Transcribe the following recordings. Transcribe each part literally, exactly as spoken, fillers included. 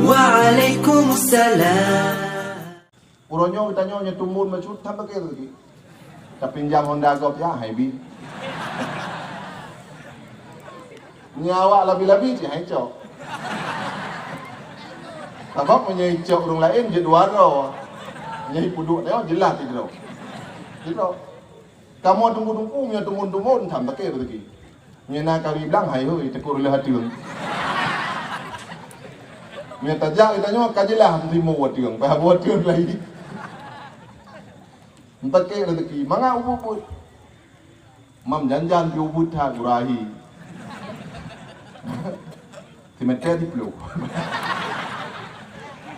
Waalaikumsalam. Uroe nyoe geutanyoe nyoe tumbon meucut, hana paké lagi. Tapinjam Honda gob ya, hai bi. Nyoe awak labi-labi cit hai cok. Sabab meunyoe icok ureuëng laén jeuet dua droe. Nyoe ipeuduek nyoe jeulaih sidroe. Sidroe. Kamoe teungku-teungku meunyoe tumbon-tumbon, hana paké lagi. Nyoe na kali blang hai hôi, teukor leuh ateueng. Meunyoe tajak geutanyoe ka jeulaih meusimu ateueng, bah bu ateueng lagi. Meutakek rezeki, mangat ubit-ubit. Mam janjan pi ubit that gurahi. Simeter diploh.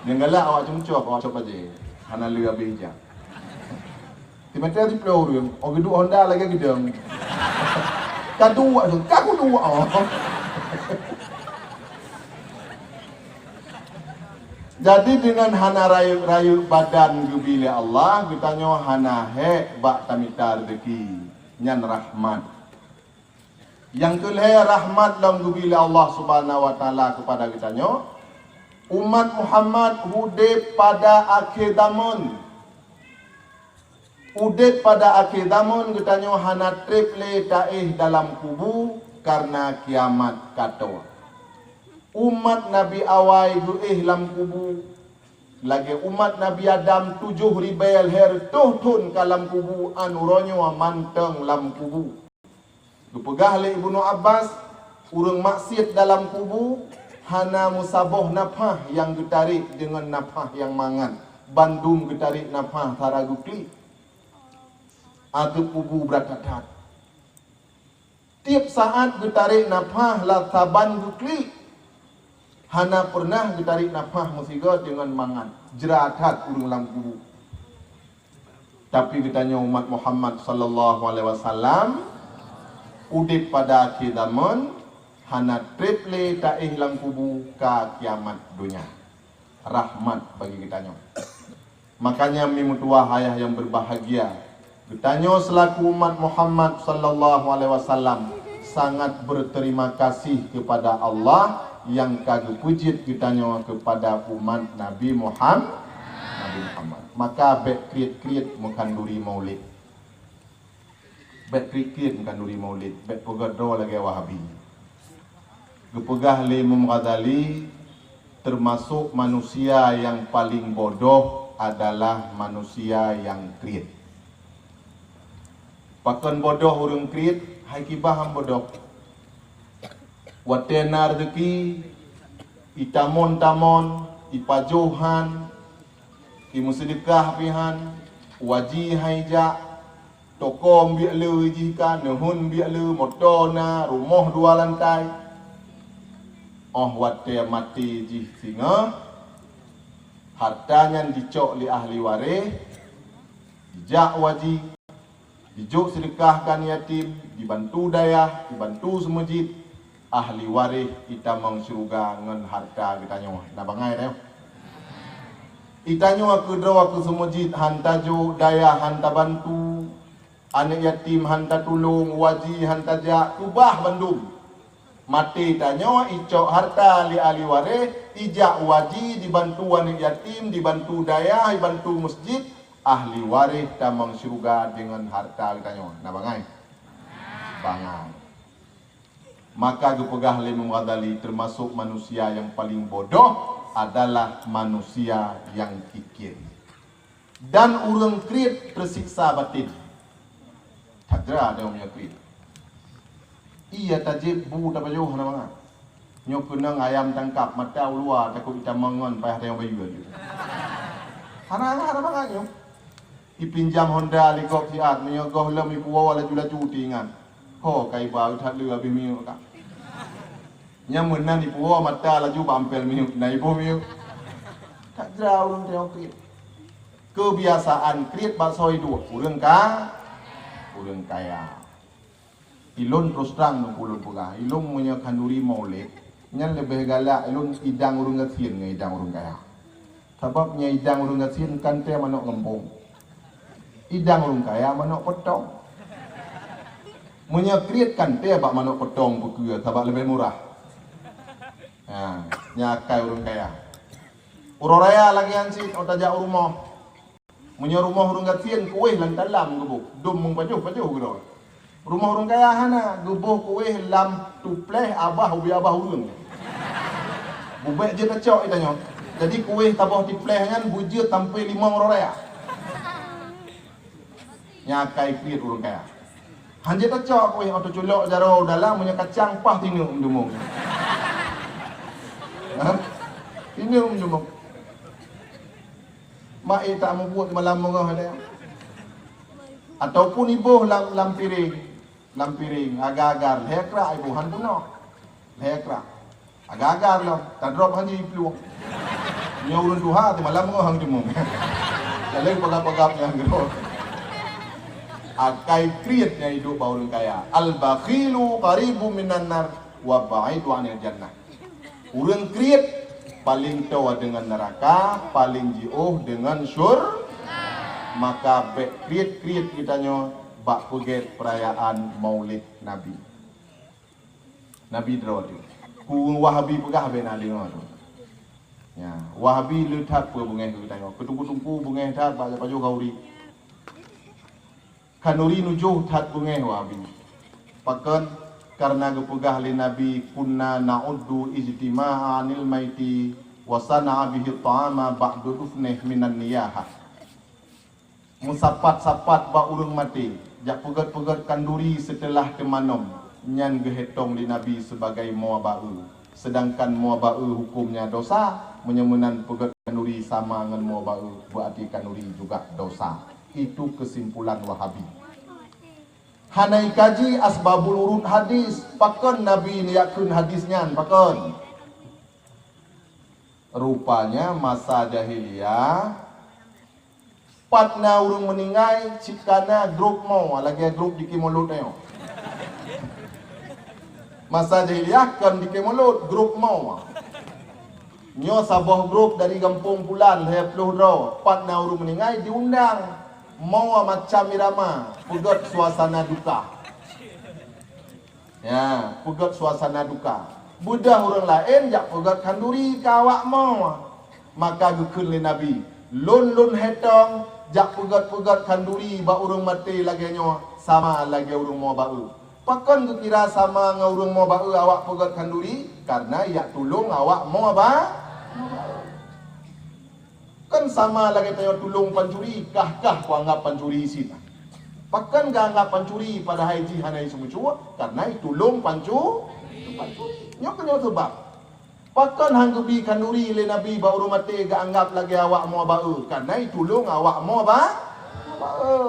Nyang galak awak cuncoh, awak cok bajée. Hana lé abéh ija. Simeter diploh ureuëng, oh geuduek Honda lagée geudong. Ka duek tu, ka kuduek oh. Jadi deungon hana rayeuk-rayeuk badan geubi lé Allah, geutanyoe hana hék bak tamita reuzeki. Nyan rahmat. Nyang keulhée rahmat lom geubi lé Allah Subhanahu wa Taala keupada geutanyoe, umat Muhammad udeb pada akhé zamon. Udeb pada akhé zamon geutanyoe hana treb lé taéh dalam kubu kareuna kiamat ka tô. Umat Nabi awai geuéh lam kubu, lagée umat Nabi Adam tujoh ribée lhée reutôh thon ka lam kubu, an uroe nyoe mantong lam kubu. Geupeugah lé Ibnu Abbas, ureuëng maksiet dalam kubu hana meusaboh nafah nyang geutarek deungon nafah nyang mangat, bandum geutarek nafah sara geuklik. Azeub kubu brat that-that. Tieb saát geutarek nafah lam saban geuklik. Hana peureunah geutarek nafah meusigoe deungon mangat, jra that ureuëng lam kubu. Tapi geutanyoe umat Muhammad sallallahu alaihi wasallam udeb pada akhé zamon, hana treb lé taéh lam kubu ka kiamat donya. Rahmat bagi geutanyoe. Makanya mi meutuwah ayah nyang beubahgia, geutanyoe seulaku umat Muhammad sallallahu alaihi wasallam sangat berterima kasih kepada Allah nyang ka geupeujeuet geutanyoe keupada umat Nabi Muham-, Nabi Muhammad. Maka bék kriet-kriet meukhanduri Maulid. Bék kriet-kriet meukhanduri Maulid, bék peugét droe lagée Wahabi. Geupeugah lé Imam Ghazali, teumasok manusia nyang paleng bodoh adalah manusia nyang kriet. Pakon bodoh ureuëng kriet? Hai kiban bodoh. Watée na reuzeki, itamon-tamon, ipajoh han, imeuseudeukah pih han, waji han ijak, toko meubiet le jih ka, neuheun meubiet le, moto na, rumoh dua lantai. Óh watée maté jih singoh, harta nyan jicok lé ahli waréh, jijak waji, jijok seudeukah keu aneuk yatim, jibantu dayah, jibantu seumeujid, ahli waréh itamong syeuruga ngon harta geutanyoe. Na bangai tanyoe. Itanyoe keudroe keu seumeujid han tajok, dayah han tabantu, aneuk yatim han tatulông, waji han tajak, keubah bandum. Maté tanyoe icok harta lé ahli waréh, ijak waji, jibantu aneuk yatim, jibantu dayah, jibantu meuseujid, ahli waréh tamong syeuruga deungon harta geutanyoe. Na bangai? Bangai. Maka geupeugah lé Imam Ghazali, teumasok manusia nyang paleng bodoh adalah manusia nyang kikir. Dan ureuëng kriet teusiksa baten. That jra tanyoe meunyoe kriet. Iya tajép bu tapajoh hana mangat. Nyoe keunong ayam tangkap mata u luwa takot itamong ngon payah tanyoe bayeue laju. Hana, hana mangat nyoe. Ipinjam Honda lé gob siat, meunyoe goh lom ipuwoe laju-laju teuingat. Ho ka iba that le habéh minyeuk ka. Nyang meunan ipuwoe mata laju bak ampel minyeuk, na iboh minyeuk. That jra ureuëng tanyoe kriet. Keubiasaan kriet bak soe iduek, ureuëng ka, ureuëng kaya. Ilôn terus trang ngon ulôn peugah, ilôn meunyoe khanduri Maulid, nyan leubeh galak ilôn idang ureuëng gasien ngon idang ureuëng kaya. Sabab nyang idang ureuëng gasien kan tée manok gampông. Idang ureuëng kaya manok potong. Meunyoe kriet kan tée bak manok potong peue keue, sabab leubeh murah. Ha, nyan akai ureuëng kaya. Uroe raya lagée nyan cit, ôk tajak u rumoh. Meunyoe rumoh ureuëng gasien, kuéh lam talam geuboh, dum meupajoh-pajoh keudroe. Rumoh ureuëng kaya hana, geuboh kuéh lam tupleh abah ubé abah ureuëng. Bubek jeuet tacok geutanyoe. Jadi kuéh taboh tupleh nyan beujeuet sampoe limong uroe raya. Nyan akai kriet ureuëng kaya. Hanjeuet tacok kuéh, ôk teuculok jaroe u dalam, meunyoe kacang paih tineuk meudumong. Ha? Tineuk meudumong. Mak ék tak mubuet malam beungoh ada. Ataupun iboh lam, lam piréng, lam piréng, agar-agar, lhée krak iboh, han peunoh. Lhée krak. Agar-agar lom, tadrop han jiplueng. Nyoe ureuëng tuha, teumalam beungoh han teumong. Laleng peugah-peugah nyang keudroe. Akai kriet nyang iduek bak ureuëng kaya. Al-bakhilu qaribun minan nar wa ba'idun 'anil jannah. Ureuëng kriet paleng toe deungon neuraka, paleng jiôh deungon syur-, maka bék kriet-kriet geutanyoe bak peugét peurayaan Maulid Nabi. Nabi droe teuh. Ku Wahabi peugah bék na deungoe teuh. Ya, Wahabi le that peue beungéh keu geutanyoe. Keuteungku-teungku beungéh that bak pajoh khanuri. Khanuri nujoh that beungéh Wahabi. Pakon? Kareuna geupeugah lé Nabi, "Kunna na'uddu ijtima'a 'anil maiti wa sana'a bihi ta'ama ba'da dufnih minan niyahah." Meusapat-sapat bak ureuëng maté, jak peugét-peugét khanduri seuteulah teumanom, nyan geuhitong lé Nabi sibagai moe baeu. Seudangkan moe baeu hukömnya dosa, meunyoe meunan peugét khanduri sama ngon moe baeu, beuati khanduri juga dosa. Itu keusimpulan Wahabi. Hana ikaji asbabul wurud hadis, pakon Nabi neujak kheun hadis nyan, pakon? Rupanya masa jahiliyah, pat na ureuëng meuninggai, cit ka na grup moe, lagée grup di Keumulot nyoe. Masa jahiliyah kon di Keumulot, grup moe. Nyoe saboh grup dari gampông pulan, lhée ploh droe, pat na ureuëng meuninggai, diundang. Moe macam irama, peugét suasana duka. Ya, peugét suasana duka. Beudôh ureuëng laén jak peugét khanduri keu awak moe. Maka geukheun lé Nabi, "Lôn, lôn hé tông jak peugét-peugét khanduri bak ureuëng maté lagée nyoe sama lagée ureuëng moe baeu." Pakon geukira sama ngon ureuëng moe baeu awak peugét khanduri? Kareuna jak tulông awak moe ba-, moe baeu. Kan sama lagée tanyoe tulông pancuri, kah-kah kuanggab pancuri cit. Pakon geuanggab pancuri padahai jih hana jiseumeue, kareuna tulông pancu-, pancuri. Nyoe keuh nyoe seubab. Pakon han geubi khanduri lé Nabi bak ureuëng maté geuanggab lagée awak moe baeu, kareuna tulông awak moe ba-, moe baeu.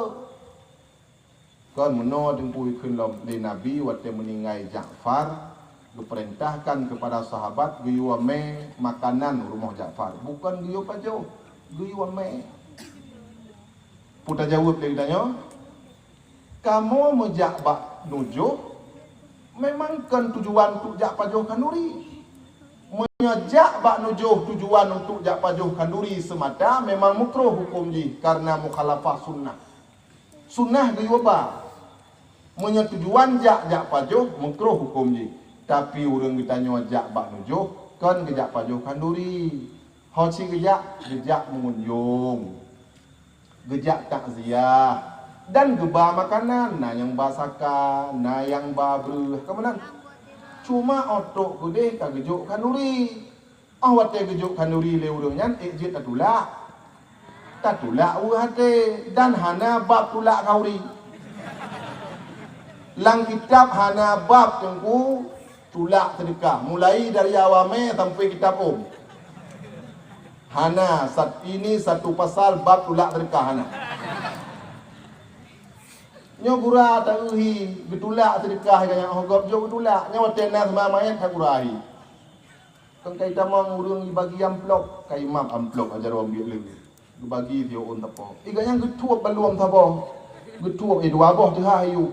Kon meunoe Teungku geukheun lom lé Nabi watée meuninggai Ja'far, geupeurintahkan keupada sahabat geuyue mé makanan u rumoh Ja'far. Bukon geuyue pajoh, geuyue mé. Peue tajaweueb lé geutanyoe? Kamoe meujak bak nujoh memang kon tujuan untuk jak pajoh khanduri. Meunyoe jak bak nujoh tujuan untuk jak pajoh khanduri seumata, memang meukruh huköm jih kareuna mukhalafah sunnah. Sunnah geuyue ba. Meunyoe tujuan jak, jak pajoh, meukruh huköm jih. Tapi ureuëng geutanyoe jak bak nujoh, kon geujak pajoh khanduri. Ho cit geujak, geujak meungunjong. Geujak takziah. Dan geuba makanan, na nyang ba saka, na nyang ba breueh, ka meunan. Cuma óh trok keudeh ka geujok khanduri. Óh watée geujok khanduri lé ureuëng nyan, ék jeuet tatulak. Tatulak weueh até dan hana bab tulak khanduri. Lam kitab hana bab Teungku tulak seudeukah, mulai dari awai mé sampai kitab ôm. Hana sat-, ini satu pasal bab tulak seudeukah hana. Nyoe gura ta-eu hi geutulak seudeukah, nyang óh gob jok geutulak. Nyoe watée na seumah manyét ka gura hi. Kan kai tamong ureuëng jibagi amplop, kai map amplop ajaroe ambiek lé. Geubagi siôn sapo. Iga nyang geuthueb balum saboh. Geuthueb, eh, dua boh teuhah ayue.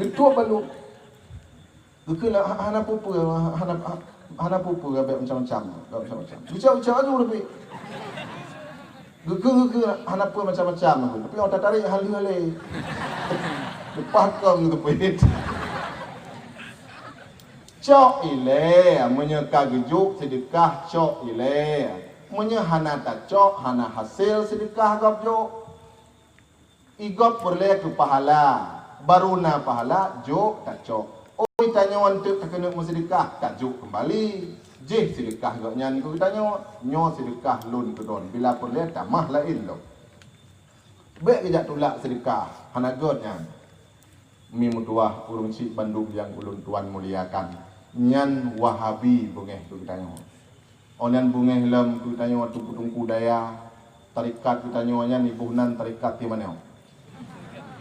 Geuthueb balum. Geukheun ha-, hana peue-peue, hana, ha-, hana peue-peue, bék macam-macam, bék macam-macam. Geucok-geucok aju tapi. Geukheun-geukheun hana peue macam-macam, tapi orang tatarik halus-halus. Leupah kong geuteupeue. Cok ilée, meunyoe ka geujok seudeukah, cok ilée. Meunyoe hana tacok, hana hasé seudeukah gob jok. I gob peureulée keu pahala, barô na pahala, jok tacok. Oi tanyoe eunteuk takeuneuk meuseudeukah, tajok keumbali. Jih seudeukah gobnyan keu geutanyoe, nyoe seudeukah lôn keudroe, bila peureulée tamah laén lom. Bék geujak tulak seudeukah, hana gét nyan. Mi meutuwah ureuëng chik bandum nyang ulôn tuan muliakan, nyan Wahabi beungéh keu geutanyoe. Óh nyan beungéh lom keu geutanyoe teungku-teungku daya, tarekat geutanyoe nyan iboh nan tarekat Timaneo.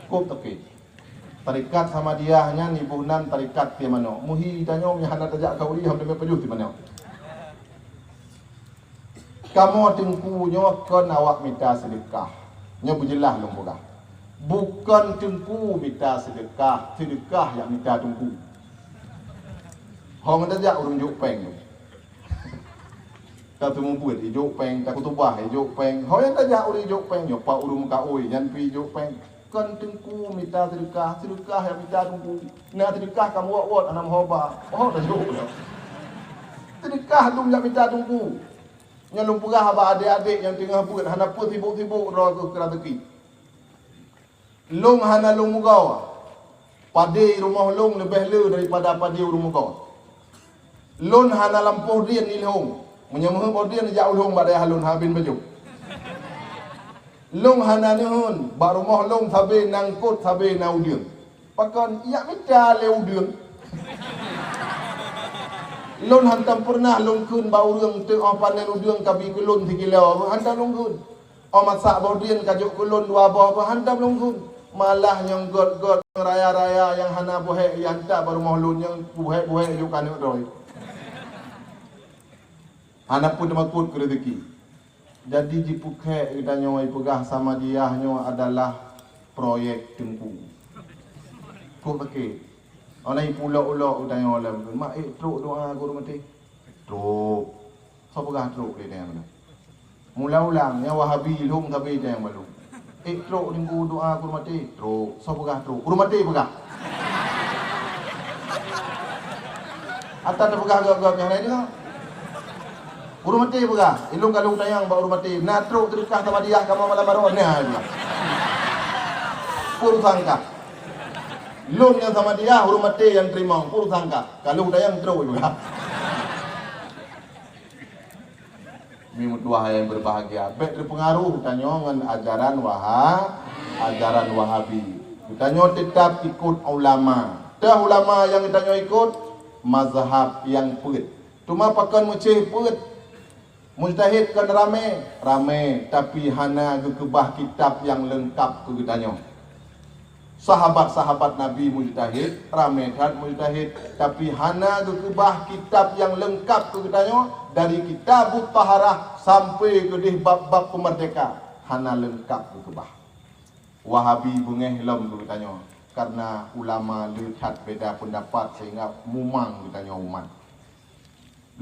Kop toke. Tarekat Samadiyah nyan iboh nan tarekat Timaneo. Muhi tanyoe nyang hana tajak khauri hom deungon pajoh Timaneo. Kamoe teungku nyoe kon awak mita seudeukah. Nyoe beujeulaih lôn peugah. Bukon teungku mita seudeukah, seudeukah nyang mita teungku. Hong tajak ureuëng jok péng tu. Ka teumeubeuet ijok péng, ka khutubah ijok péng. Hong nyang tajak ureuëng ijok péng, nyoe pat ureuëng meukaôi, nyan pih ijok péng. Kon teungku mita seudeukah, seudeukah nyang mita teungku. Na seudeukah ka meuwot-wot hana meuhoba. Oh, tajok. Seudeukah dum nyang mita teungku. Nyoe lôn peugah bak adék-adék nyang teungoh beuet hana peue sibok-sibok droe keu raseuki. Lôn hana lôn mugoe. Padé rumoh lôn leubeh le daripada padé ureuëng mugoe. Lôn hana lampôh drien ilhong. Meunyoe meuheuet boh drien jak ulhong bak dayah lôn habin bajoh. Lôn hana neuheun, bak rumoh lôn sabe na eungkot sabe na udeueng. Pakon, jak mita lé udeueng. Lôn hantom peureunah lôn kheun bak ureuëng teuk óh panen udeueng kabi keu lôn sikilo, hantom lôn kheun. Óh masak boh drien ka jok keu lôn dua boh, hantom lôn kheun. Malah nyang gét-gét, nyang raya-raya, nyang hana buhek, nyang tak bak rumoh lôn, nyang buhek-buhek jok keu aneuk droe. Hana peue teumakot keu rezeki. Jadi jipeukhek geutanyoe ipeugah Samadiyah nyoe adalah proyek teungku. Kok sakét. Ona ipulok-ulok geutanyoe lom, mak ék trok doa guru maté. Trok. Soe peugah trok lé tanyoe? Mula ulang, nyang Wahabi lhong sabe nyang balu. Ék trok teungku doa guru maté? Trok. Soe peugah trok? Guru maté peugah. Ata tapeugah gop-gop nyang laén nyoe. Guru maté peugah, ilong galong tayang bak guru maté. Na trok teudeukah Samadiyah kamoe malam baroe na peugah. Peue sangka. Lôn nyang Samadiyah, guru maté nyang teurimong. Peue sangka. Galong tayang trok peugah. Mi meutuwah yang berbahagia, bék teupeungaruh tanyoe ngon ajaran Waha-, ajaran Wahabi. Tanyoe teutap ikot ulama. Teuh ulama nyang tanyoe ikot, mazhab nyang peuet. Teuma pakon meucéh peuet? Mujtahid kon ramé, ramé, tapi hana geukeubah kitab nyang leungkap keu geutanyoe. Sahabat-sahabat Nabi mujtahid, ramé that mujtahid, tapi hana geukeubah kitab nyang leungkap keu geutanyoe, dari Kitabut Taharah sampoe keudeh bab-bab peumeurdeka, hana leungkap geukeubah. Wahabi beungéh lom keu geutanyoe, kareuna ulama le that beda peundapat sehingga mumang geutanyoe umat.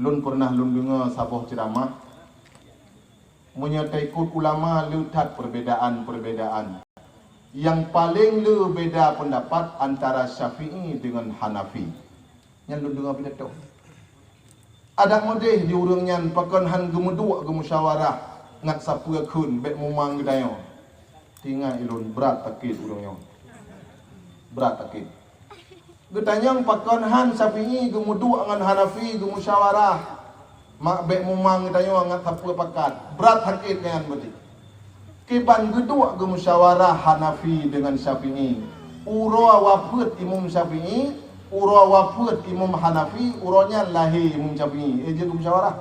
Lôn peureunah lôn deungoe saboh ceuramah, meunyoe taikot ulama le that perbedaan-perbedaan. Nyang paleng le beda peundapat antara Syafi'i deungon Hanafi. Nyan lôn deungoe pidato. Adak meudeh di ureuëng nyan pakon han geumeuduek geumusyawarah ngat sapeue kheun bék mumang geutanyoe. Tingai ilôn brat sakét ureuëng nyoe. Brat sakét. Geutanyong pakon han Syafi'i geumeuduek ngon Hanafi geumusyawarah. Mak bék mumang geutanyoe ngat sapeue pakat. Brat sakét nyan beutôi. Kiban geuduek geumusyawarah Hanafi deungon Syafi'i. Uroe wafeuet Imam Syafi'i, uroe wafeuet Imam Hanafi, uroe nyan lahé Imam Syafi'i. Eh, jeuet geumusyawarah.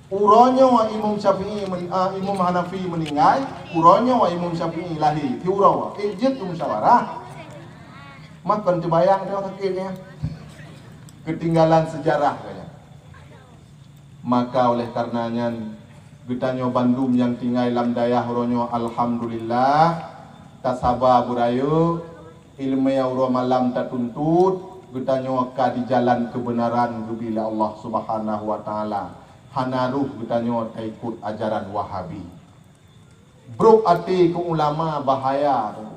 Uroe nyoe Imam Syafi'i men-, ah, Imam Hanafi meuninggai, uroe nyoe Imam Syafi'i lahé. Di uroe, eh, jeuet geumusyawarah. Makon teubayang teuh sakét nyan. Keutinggalan seujarah katanya. Maka oleh karena nyan, geutanyoe bandum nyang tinggai lam dayah uroe nyoe, alhamdulillah, tasaba beurayeuk, ileumèe uroe malam tatuntut, geutanyoe ka di jalan keubeunaran geubi lé Allah Subhanahu wa Ta'ala. Hana rôh geutanyoe taikot ajaran Wahabi. Brok até keu ulama bahaya tu.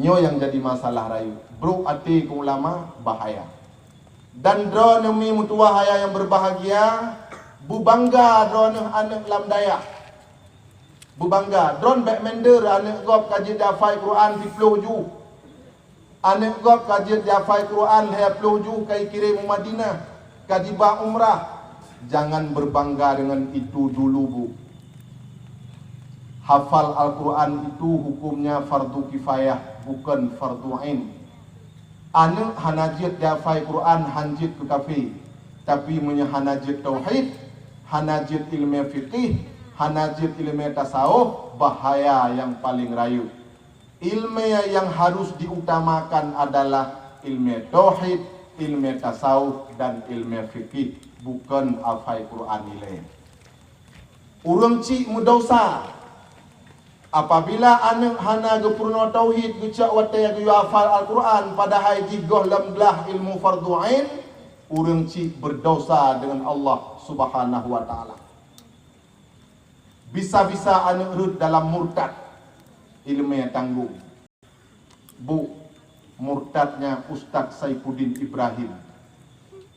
Nyoe nyang jadi masalah rayeuk. Brok até keu ulama bahaya. Dan droeneuh mi meutuwah ayah nyang beubahgia, beubangga droeneuh aneuëk lam dayah. Beubangga, droeneuh bék minder aneuëk gob ka jeuet jihafai Quran siplôh juh. Aneuëk gob ka jeuet jihafai Quran lhée plôh juh ka jikirém u Madinah, ka jiba umrah. Jangan berbangga dengan itu dulu, Bu. Hafal Al-Quran itu hukumnya fardu kifayah, bukan fardu ain. Aneuëk hana jeuet jihafai Quran han jeuet keu kafé, tapi meunyoe hana jeuet tauhid, hana jeuet ileumé fiqih, hana jeuet ileumé tasawuf, bahaya nyang paleng rayeuk. Ileumé nyang harus diutamakan adalah ileumé tauhid, ileumé tasawuf, dan ileumé fiqih, bukan hafai Quran ilée. Ureuëng chik meudesya apabila aneuëk hana geupeurunoe tauhid geucok watée geuyue hafal Al-Quran, padahai jih goh lom glah ilmu fardu ain, ureuëng chik beudesya deungon Allah Subhanahu wa Taala. Bisa-bisa aneuëk rhot dalam murtad, ileumé tanggong. Bu, murtadnya Ustaz Saifuddin Ibrahim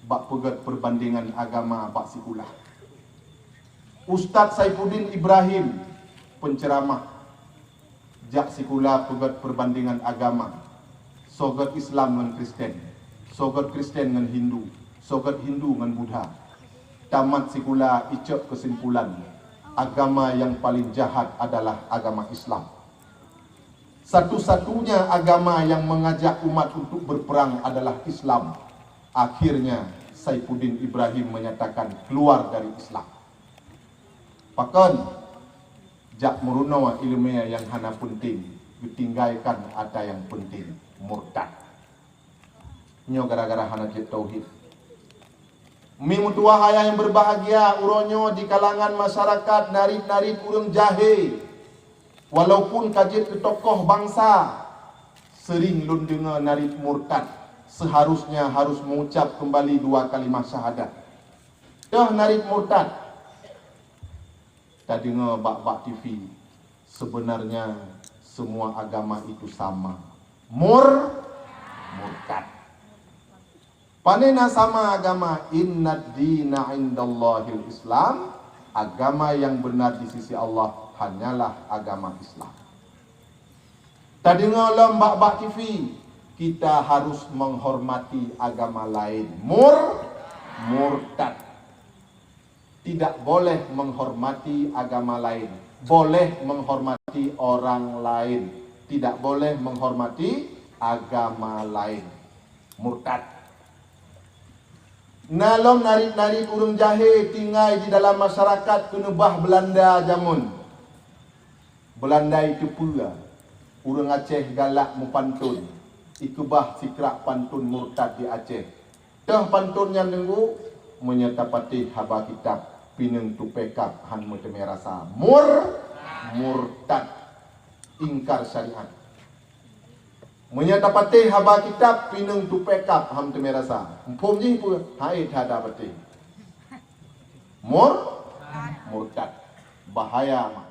bak peugét perbandingan agama bak sikula. Ustaz Saifuddin Ibrahim, penceramah, jak sikula peugét perbandingan agama, soe gét Islam ngon Kristen, soe gét Kristen ngon Hindu, soe gét Hindu ngon Buddha. Tamat sikula icok keusimpulan, agama nyang paleng jahat adalah agama Islam. Satu-satunya agama yang mengajak umat untuk berperang adalah Islam. Akhirnya, Saifuddin Ibrahim menyatakan keluar dari Islam. Pakon? Jak meurunoe ileumé nyang hana peunteng, geutinggaikan atra nyang peunteng, murtad. Nyoe gara-gara hana jeuet tauhid. Mi meutuwah ayah nyang beubahgia, uroe nyoe di kalangan masyarakat narit-narit ureuëng jahé, walaupun ka jeuet keu tokoh bansa, seuring lôn deungoe narit murtad, seuharusnya harus meuucab keumbali dua kalimah syahadat. Toh narit murtad, tadeungoe bak-bak T V, sebenarnya semua agama itu sama. Mur-, murtad. Pane na sama agama, innad dina indallahil Islam, agama yang benar di sisi Allah hanyalah agama Islam. Tadeungoe lom bak-bak T V, kita harus menghormati agama lain. Mur-, murtad. Tidak boleh menghormati agama lain. Boleh menghormati orang lain. Tidak boleh menghormati agama lain. Murtad. Na lom narit-narit ureuëng jahé tinggai di dalam masyarakat keuneubah Beulanda jameun. Beulanda iteupeue, ureuëng Aceh galak meupanton, ikeubah sikrak panton murtad di Aceh. Toh panton nyan deungoe, meunyoe tapatéh haba kitab, pineung tupée kab han meuteumé rasa. Mur-, murtad, ingkar syariat. Meunyoe tapatéh haba kitab, pineung tupée kab han meuteumé rasa. Muphom jih peue? Hai that tapatéh. Mur-, murtad. Bahaya mah.